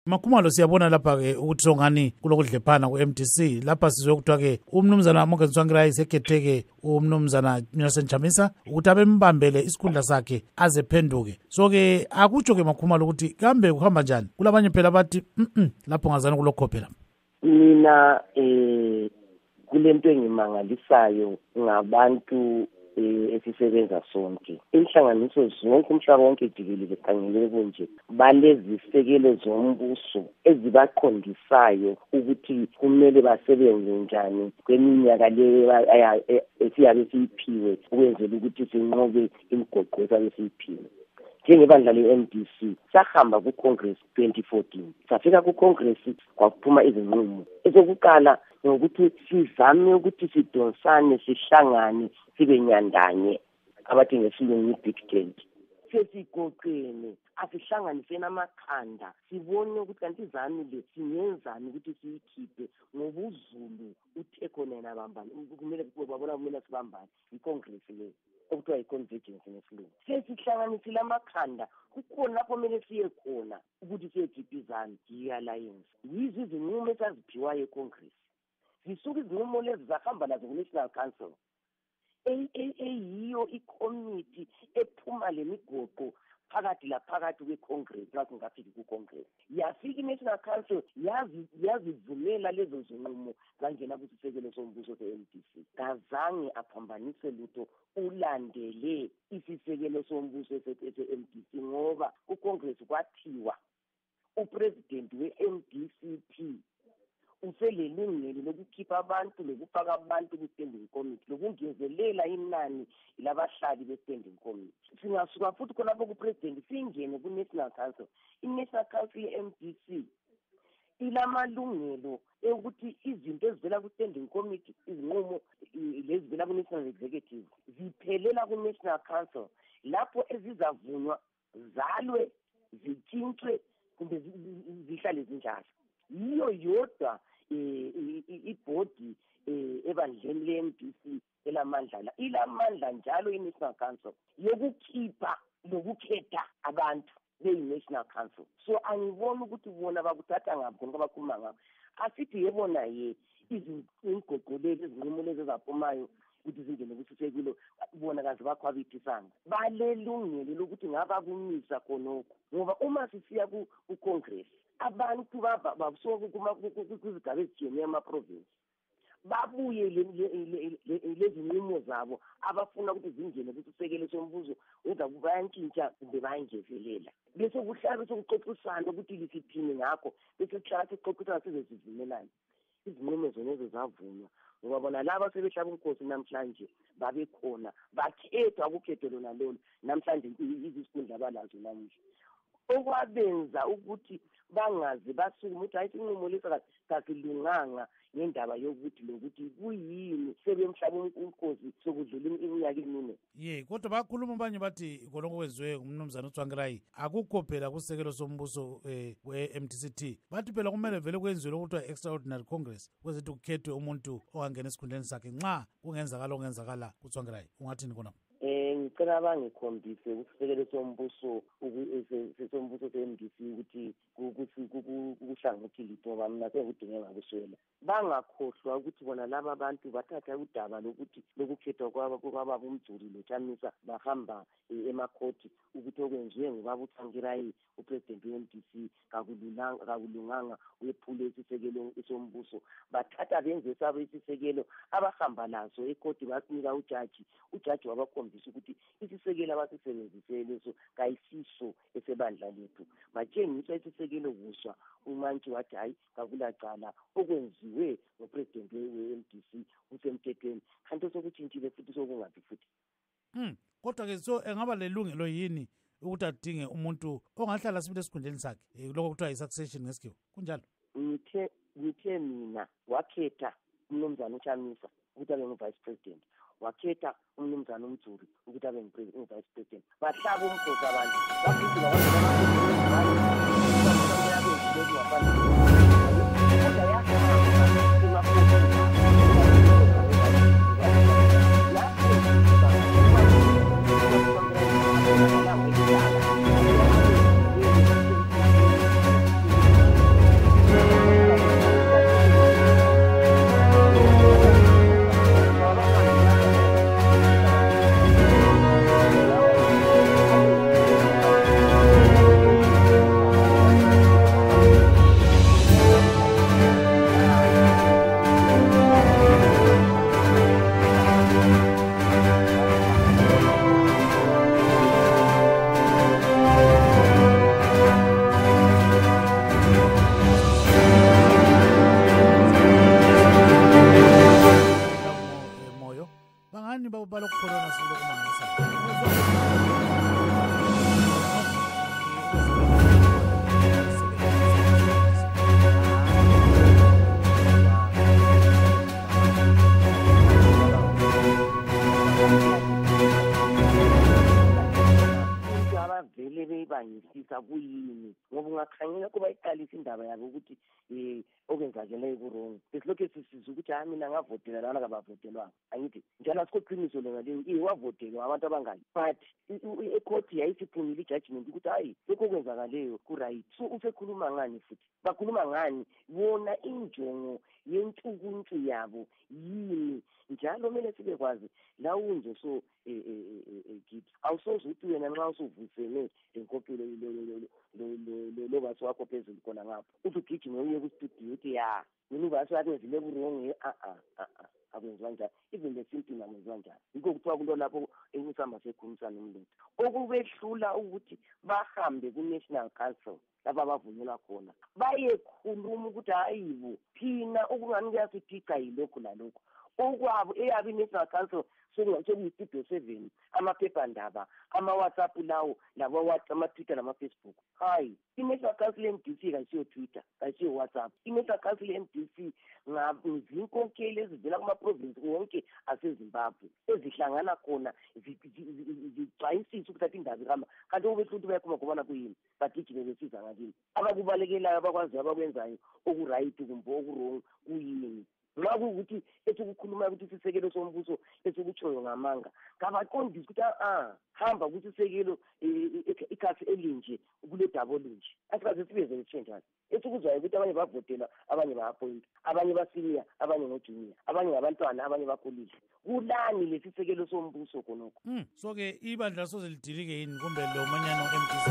UMaKhumalo siyabona lapha ke ukuthi songani kulokudlephana ku-MDC lapha sizwe kuthiwa ke umnumzana Monke Tsvangirai sekhethe umnumzana Chamisa ukuthi abembambele isikhundla sakhe aze phenduke. So ke akutsho ke MaKhumalo ukuthi kambe kuhamba njani kulabanye phela bathi lapho ngazana kulokhophela. Mina kulento engimangalisayo ngabantu esisebenza sonke inhlanganiso zonke umhlaba wonke jikelele kangele kunje balezisekelo zombuso ezibaqondisayo ukuthi kumele basebenze njani kweminyaka le esiyabe siyiphiwe ukwenzela ukuthi sinqobe imigoqo esiyiphiwe. Njengebandla leMDC sahamba ku-Congress 2014 safika ku-Congress kwaphuma izinqumo ezokuqala ngokuthi sizame ukuthi sidonsane sihlangane sibe nyandanye abathi ngesilungu i-big tent. Sesigoqene asihlanganiseni amakhanda sibone ukuthi kanti izami le singenzani ukuthi siyikhiphe ngobuzulu uthe khona nabambani kumele babona kumele sibambane i-Congress le okuthiwa i-convergence ngesilungu. Sesihlanganisile amakhanda kukhona lapho kumele siye khona ukuthi siyekhipha izami i-alliance. Yizo izinqumo esaziphiwayo e-Congress zisuka izinqumo lezi zahamba nazo ku-National Council eyiyo i-committee ephuma lemigoqo phakathi kwe-Congress lapho ngafika ku-Congress yafika i-National Council yazivumela lezo zinqumo zangena kwisisekelo sombuso se-MDC. Kazange aphambanise lutho ulandele isisekelo sombuso se-MDC ngoba ku-Congress kwathiwa upresident we-MDC-T uselelungelo lokukhipha abantu lokufaka abantu ku-standing committee lokungezelela inani labahlali be-standing committee. Singasuka futhi khonapho ku-president singene ku-National Council. I-National Council ye-MDC ilamalungelo ukuthi izinto ezivela ku-standing committee izinqumo lezivela ku-National Executive ziphelela ku-National Council lapho ezizavunywa zalwe zitshintshwe kumbe zihlale zinjalo. Yiyo yodwa ibhodi ebandleni le-MDC elamandla ilamandla njalo i-National Council yokukhipha lokukhetha abantu beyi-National Council. So angibona ukuthi bona bakuthatha ngapho ngoba bakhuluma ngapho asithi yebona izingoqo lezi izinqumo lezi ezaphumayo ukuthi zingene kusisekelo bona kazi bakhwabithisana balelungelo lokuthi ngaba kumisa khonokho ngoba uma sisiya ku-Congress abantu babusuka kuzigaba ezijiyene ema-province babuye lezi nqumo zabo abafuna ukuthi zingene kwisisekelo sombuso wenza bayantshintsha kumbe bayangezelela bese kuhlala sokuxoxisana ukuthi lisithini ngakho bese kuhlala sixoxisana size sivumelane. Izinqumo zonezo zavunywa ngoba bona laba sebehlaba inkosi namhlanje babekhona bakhethwa ukukhetho lona lolo namhlanje izisikhundla abalazo namuhla okwabenza ukuthi bangaze basukume ukuthi hayi inqumo lesa kasilunganga ngendaba yokuthi lokuthi kuyini sebemhlaba inkosi sokudlula iminyaka emine. Kodwa bakhuluma abanye bathi kolonke kwenziwe umnumzana uTsvangirai akukho phela kusisekelo sombuso we-MDC-T bathi phela kumele vele kwenziwe lokuthiwa extraordinary congress kwezithi kukhethwe umuntu ongangena esikhundleni sakhe nxa kungenzakala kuTsvangirai. Ungathini khonapho? Ngicela bangikhombise ukusisekelo sombuso se-MDC ukuthi kuhlangothi litho ngoba mina sekudingeka ngakuswela. Bangakhohlwa ukuthi bona laba abantu bathatha udaba lokukhethwa kwaba umduli loChamisa bahamba emakhoti ukuthi okwenziwe ngubaba uTsvangirai upresident we-MDC kakulunganga wephule isisekelo sombuso. Bathatha benze sabo isisekelo abahamba laso ekhoti basinika ujaji wabakhombisa ukuthi isisekelo abasisebenzisele leso kayisiso esebandla lethu. Batshengisa isisekelo kuswa umantshi wathi hayi kakulacala okwenziwe ngopresident we-MDC usemthethweni kanti sokutshintshile futhi sokungaphi futhi. Kodwa ke so engaba lelungelo yini ukuthi adinge umuntu ongahlala sibile esikhundleni sakhe lokho kuthiwa i-succession ngesikhiwa kunjalo? Ngithe mina wakhetha umnumzana uChamisa ukuthi abe ngu-vice president, wakhetha umnumzana uMdzuri ukuthi abe ngu-vice president. Bahlaba umkhosi abantu kungakhanyela kuba iqalisa indaba yabo ukuthi okwenzakeleyo kurong besilokhu sisiza ukuthi hayi mina ngavotela lana kabavotelwanga angithi njalo asikoqiniso lengaleni wavotelwa abantu abangaki but ekhoti yayisiphumile ijudgment ukuthi hayi lokho okwenzakaleyo ku-right so usekhuluma ngani futhi bakhuluma ngani bona injongo yentshukuntshu yabo yini njalo kumele sibekwazi la unje so kithi awusoze uthi wena nxa usuvusene lenkokelo lobasi wakho phezulu khona ngapho uthi ugijime uye kustudio uthi ya mina ubasi wakho wenzile burongo akwenziwa njani even lesimtini akwenziwa njani yikho kuthiwa kulo lapho ekusamba sekhulumisana umlotha okubehlula ukuthi bahambe ku-National Council lapha abavunyelwa khona bayekhuluma ukuthi hayibo thina okungani kuyasitica yilokhu lalokhu okwabo eyabe i-National Council sekuyi-studio 7 amaphephandaba ama-WhatsApp lawo ama-Twitter nama-Facebook hayi i-National Council ye-MDC kayisiyo Twitter kayisiyo WhatsApp i-National Council ye-MDC zinkokheli ezivela kuma-province wonke aseZimbabwe ezihlangana khona zigcwayisise ukuthatha indaba ihamba kanti okubehlula ukuthi bayakhuluma kubona kuyini bagijime besiza ngakini abakubalekelayo abakwaziyo abakwenzayo oku-right kumbe oku-wrong kuyini nxa kuwukuthi esikukhulumayo ukuthi isisekelo sombuso esikutshoyo ngamanga ngabaqondisi ukuthi hamba ukuthi isekelo ikhasi elinje kule dabo linje asikaze sibeze change esikuzwayo ukuthi abanye bavotela abanye ba-appointa abanye basenior abanye ngojunior abanye ngabantwana abanye bakhulile kulani lesi sekelo sombuso khonokho so-ke ibandla soze lidilike yini kumbe lo manyano MDC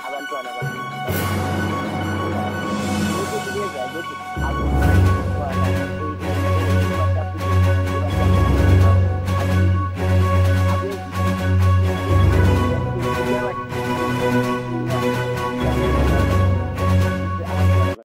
abantwana